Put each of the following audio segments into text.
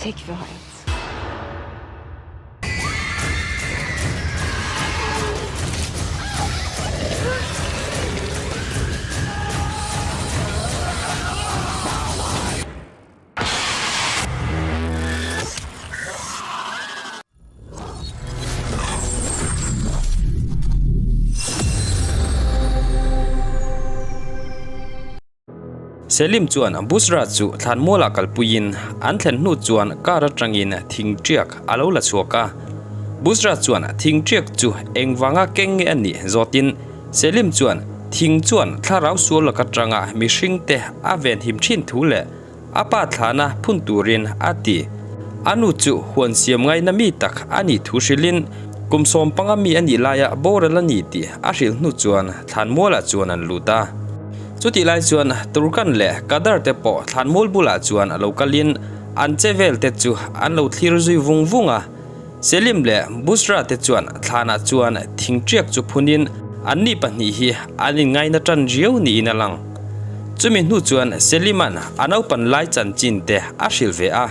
Tek bir hayat. Selim chuan Busra chu thlanmualah kalpuiin an thlen hnu chuan car atangin thing tiak a lo la chhuak a. Busra chuan thing tiak chu engvanga keng nge a nih zawtin Selim chuan thing chuan thlarau sual lak atanga mihringte a venhim thin thu leh A pa thlana phun turin a ti. A nu chu huan siam ngaina mi tak a nih thu hrilhin kum 15 mi a nih laia boral a ni tih a hrilh hnu chuan thlanmualah chuan an lut a. Chutih lai chuan Turkan leh Kadar te pawh thlanmual bulah chuan a lo kalin an che vel te chu an lo thlir zui vung vung a. Selim leh Busra te chuan thlanah chuan thing tiak chu phunin anni pahnih hi an inngaina tan riau niin a lang. Chumi hnu chuan Selima'n a naupan lai chanchin te a hrilh ve a,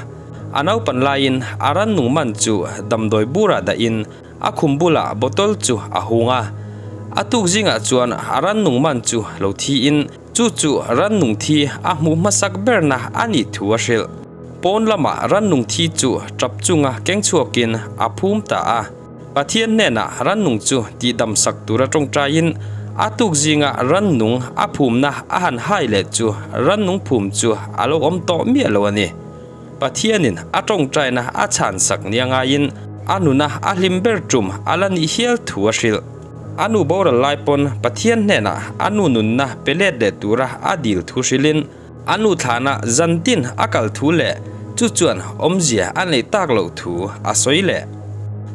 a naupan laiin a rannung man chu damdawi burah dahin a khum bulah bottle chu a hung a. A tuk zingah chuan a rannung man chu lo thiin Chu chu rannung thi a hmuh hmasak berna a nih thu a hrilh. Pawn lamah rannung thi chu tap chunga keng chhuakin a phum ta a. Pathian hnenah rannung chu tihdam sak tura tawngtaiin a tuk zinga rannung a phumna a han hai leh chu rannung phum chu a lo awm tawh miah lo a ni. Pathianin a tawngtaina a chhan sak nia ngaiin a nuna a hlim ber tum a la nih hial thu a hrilh. A nu boral lai pawn Pathian hnenah a nu nunna pe let leh tura a dil thu hrilhin a nu thlana zantin a kal thu leh chu chuan awmzia a neih tak loh thu a sawi leh.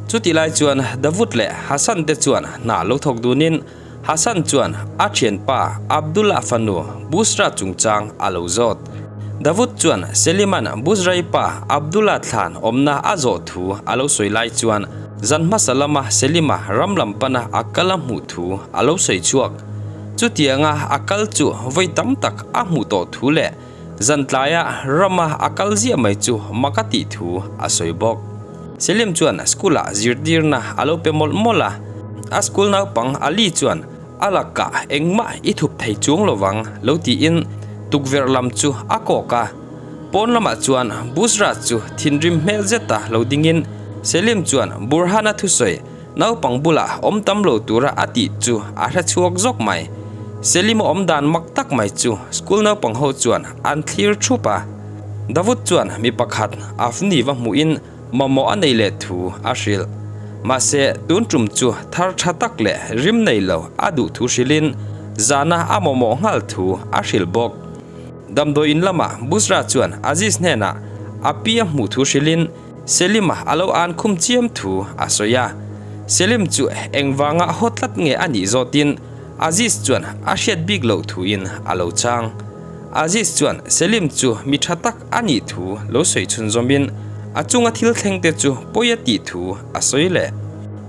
Chutih lai chuan Davut leh Hasan te chuan hna lo thawk dunin Hasan chuan a thianpa Abdullah fanu Busra chungchang a lo zawt. Davut chuan Seliman Busrai pa Abdullah thlan awmna a zawh thu a lo sawi lai chuan Zan hmasa lama Selima ram lam pana a kal a hmuh thu a lo sawi chhuak. Chutianga a kal chu vawi tam tak a hmuh tawh thu leh zan tlaia rama a kal ziah mai chu mak a tih thu a sawi bawk. Selim chuan school ah zirtirna a lo pe mawlh mawlh a, a school naupang Ali chuan a lakah engmah i thup thei chuang lovang lo tiin tukverh lam chu a kawk a. Pawn lamah chuan Busra chu thinrim hmel zeta lo dingin Selim chuan Burhana thusawi naupang bulah awm tam lo tura a tih chu a hre chhuak zawk mai. Selim a awm dan mak tak mai chu school naupang ho chuan an thlir thup a. Davut chuan mi pakhat Avni va hmuhin mamawh a nei leh thu a hrilh. Mahse tun tum chu thar tha tak leh rim nei lo a duh thu hrilhin zana a mamawh nghal thu a hrilh bawk. Damdawi in lamah Busra chuan Aziz hnenah a pi a hmuh thu hrilhin Selim-a a lo an khum chiam thu a sawi a. Selim chu engvanga haw tlat nge a nih zawtin Aziz chuan a hriat bik loh thuin a lo chang. Aziz chuan Selim chu mi tha tak a nih thu lo sawi chhunzawmin a chunga thil thleng te chu pawi a tih thu a sawi leh.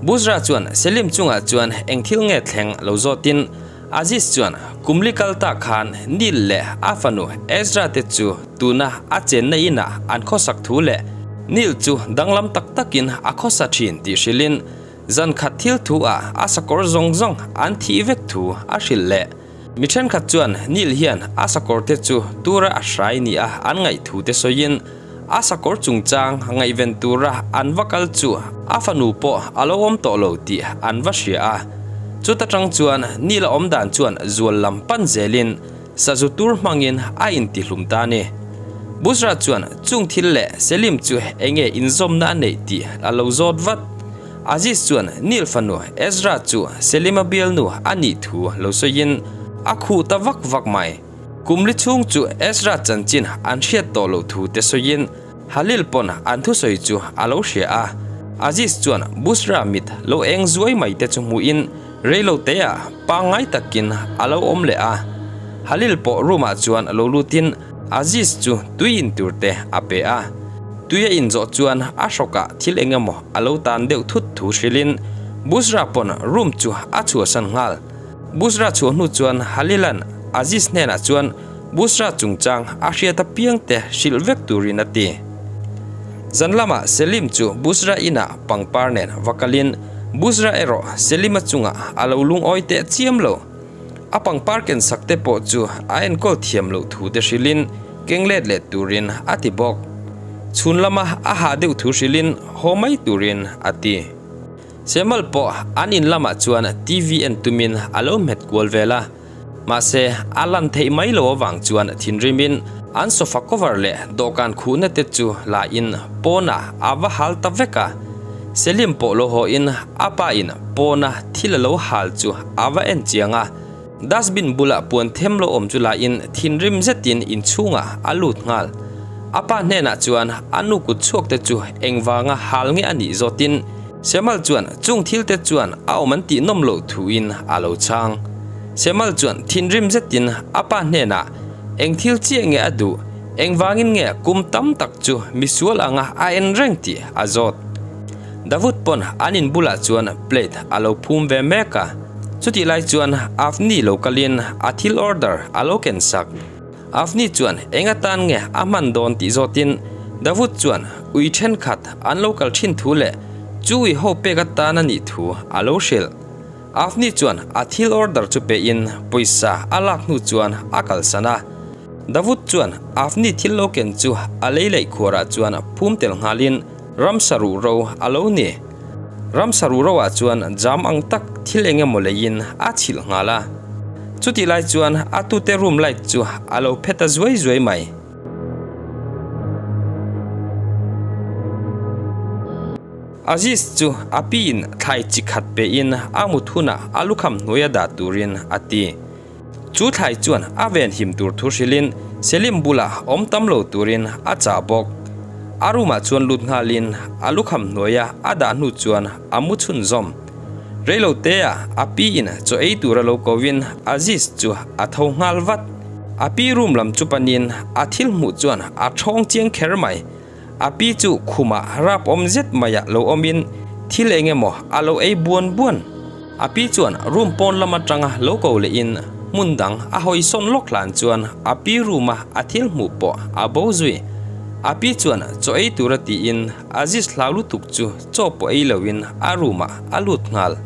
Busra chuan Selim chungah chuan eng thil nge thleng lo zawtin Aziz chuan kum li kal ta khan Neil leh a fanu Ezra te chu tuna a chenna inah an khawsak thu leh Neil chu danglam tak takin a khawsa thin tih hrilhin zan khat thil thu ah a sakawr zawng zawng an thih vek thu a hrilh leh. Mi thenkhat chuan Neil hian a sakawr te chu tura a hrai nia an ngaih thu te sawiin a sakawr chungchang ngaihven tura an va kal chu a fanu pawh a lo awm tawh lo tih an va hria a. Chuta tang chuan Neil a awm dan chuan zual lam pan zelin sazu tur hmangin a intihlum ta a ni. Busra chuan chung thil leh Selim chu enge inzawmna a neih tih a lo zawt vat. Aziz chuan Neil fanu Ezra chu Selima bialnu a nih thu lo sawiin a khuh ta vak vak mai. Kum li chhung chu Ezra chanchin an hriat tawh loh thu te sawiin Halil pawn an thusawi chu a lo hria a. Aziz chuan Busra mit lo eng zuai mai te chu hmuhin reilo teah pangngai takin a lo awm leh a. Halil pawh room ah chuan lo lutin Aziz chu tui in tur te a pe a. Tui a inzawh chuan a hrawkah thil eng emaw a lo tan deuh thut thu hrilhin Busra pawn room chu a chhuahsan nghal. Busra chhuah hnu chuan Halilan Aziz hnenah chuan Busra chungchang a hriat apiang te hrilh vek turin a ti. Zan lamah Selim chu Busra inah pangpar nen va kalin Busra erawh Selima chungah a lo lungawi teh chiam lo. A pangpar ken sak te pawh chu a enkawl thiam loh thu te hrilhin keng let leh turin a ti bawk. Chhun lama a hah deuh thu hrilhin haw mai turin a ti. Semal pawh an in lamah chuan TV en tumin a lo hmet kual vel a. Mahse, a lan theih mai lo avang chuan thinrimin an sofa cover leh dawhkan khuhna te chu la in pawnah a va hal ta vek a. Selim pawh lo haw in a pa in pawna thil a lo hal chu a va en chiang a. Dustbin bulah puan them lo awm chu la in thinrim zetin inchhungah a lut nghal. A pa hnenah chuan a nu kut chhuak te chu engvanga hal nge a nih zawtin Semal chuan chung thil te chuan a awm an tih nawm loh thuin a lo chhang. Semal chuan thinrim zetin a pa hnenah eng thil chiah nge a duh, engvangin nge kum tam tak chu misual anga a en reng tih a zawt. Davut pawn an in bulah chuan plate a lo phum ve mek a, chutih lai chuan Avni lo kalin a thil order a lo ken sak. Avni chuan eng atan nge a hman dawn tih zawtin Davut chuan ui thenkhat an lo kal thin thu leh chu ui ho pek atan a nih thu a lo hrilh. Avni chuan a thil order chu pehin pawisa a lak hnu chuan a kalsan a. Davut chuan Avni thil lo ken chu a lei leih khuarah chuan phum tel nghalin ramsa ruh ro a lo ni. Ramsa ruh roah chuan jam ang tak thil eng emaw leiin a chhilh nghal a. Chutih lai chuan a tute room light chu a lo phet ta zuai zuai mai. Aziz chu a piin thlai chi khat pein a mut hunah a lukham hnuaia dah turin a ti. Chu thlai chuan a venhim tur thu hrilhin Selim bulah awm tam lo turin a chah bawk. A room-ah chuan lut nghalin a lukham hnuaia a dah hnu chuan a mu chhunzawm. Reilotea a piin chaw ei tura lo kovin Aziz chu a tho nghal vat. A pi room lam chu panin a thil hmuh chuan a thawng chiang kher mai. A pi chu khumah rap awm zet maiah lo awmin thil eng emaw a lo ei buan buan. A pi chuan room pawn lam atanga lo ko lehin hmun dang a hawi sawn lawk hlan chuan a pi room a a thil hmuh pawh a bo zui. A pi chuan chaw ei tura tiin Aziz hlau lutuk chu chaw pawh ei loin a room ah a lut nghal.